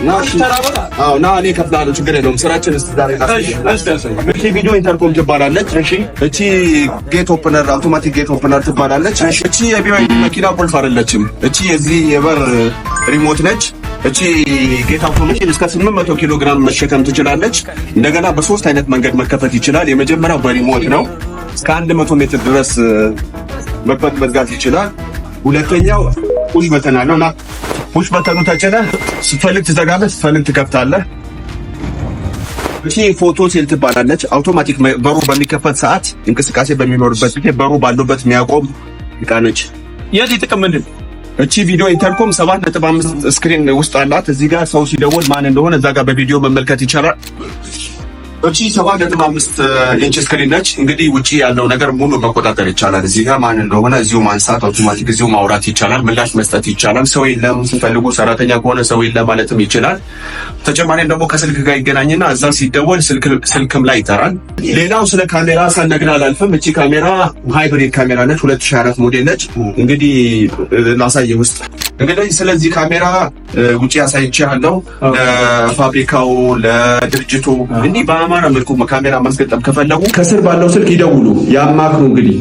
ና አዎ፣ ና፣ እኔ እከፍልሃለሁ፣ ችግር የለውም። ስራችን እስቲ ዛሬ ላሳይህ። እቺ video intercom ትባላለች። እቺ gate opener፣ automatic gate opener ትባላለች። እቺ የ BYD መኪና ቁልፍ አይደለችም። እቺ የዚህ የበር remote ነች። እቺ gate automation እስከ 800 ኪሎ ግራም መሸከም ትችላለች። እንደገና በሶስት አይነት መንገድ መከፈት ይችላል። የመጀመሪያው በ remote ነው። እስከ 100 ሜትር ድረስ መክፈት መዝጋት ይችላል። ሁለተኛው push button አለው እና push button ኑ ተጭነህ ስትፈልግ ትዘጋለህ፣ ስትፈልግ ትከፍታለህ። እቺ photo cell ትባላለች። አውቶማቲክ በሩ በሚከፈት ሰዓት፣ እንቅስቃሴ በሚኖርበት ጊዜ በሩ ባሉበት የሚያቆም እቃ ነች። የዚህ ጥቅም ምንድን ነው? እቺ video intercom 7.5 screen ውስጥ አላት። እዚህ ጋር ሰው ሲደውል ማን እንደሆነ እዛ ጋር በቪዲዮ መመልከት ይቻላል። እቺ 7.5 inch screen ነች። እንግዲህ ውጪ ያለው ነገር ሙሉ መቆጣጠር ይቻላል። እዚህ ጋር ማን እንደሆነ እዚሁ ማንሳት፣ አውቶማቲክ እዚሁ ማውራት ይቻላል። ምላሽ መስጠት ይቻላል። ሰው የለም ሲፈልጉ፣ ሰራተኛ ከሆነ ሰው የለም ማለትም ይችላል። ተጨማሪም ደግሞ ከስልክ ጋር ይገናኝና እዛ ሲደወል ስልክም ላይ ይጠራል። ሌላው ስለ ካሜራ ሳልነግርህ አላልፍም። እቺ ካሜራ hybrid ካሜራ ነች። 2024 ሞዴል ነች። እንግዲህ ላሳየህ ውስጥ። እንግዲህ ስለዚህ ካሜራ ውጪ አሳይቼሃለሁ። ለፋብሪካው፣ ለድርጅቱ እንዲህ በአማረ መልኩ ካሜራ ማስገጠም ከፈለጉ ከስር ባለው ስልክ ይደውሉ፣ ያማክሩ። እንግዲህ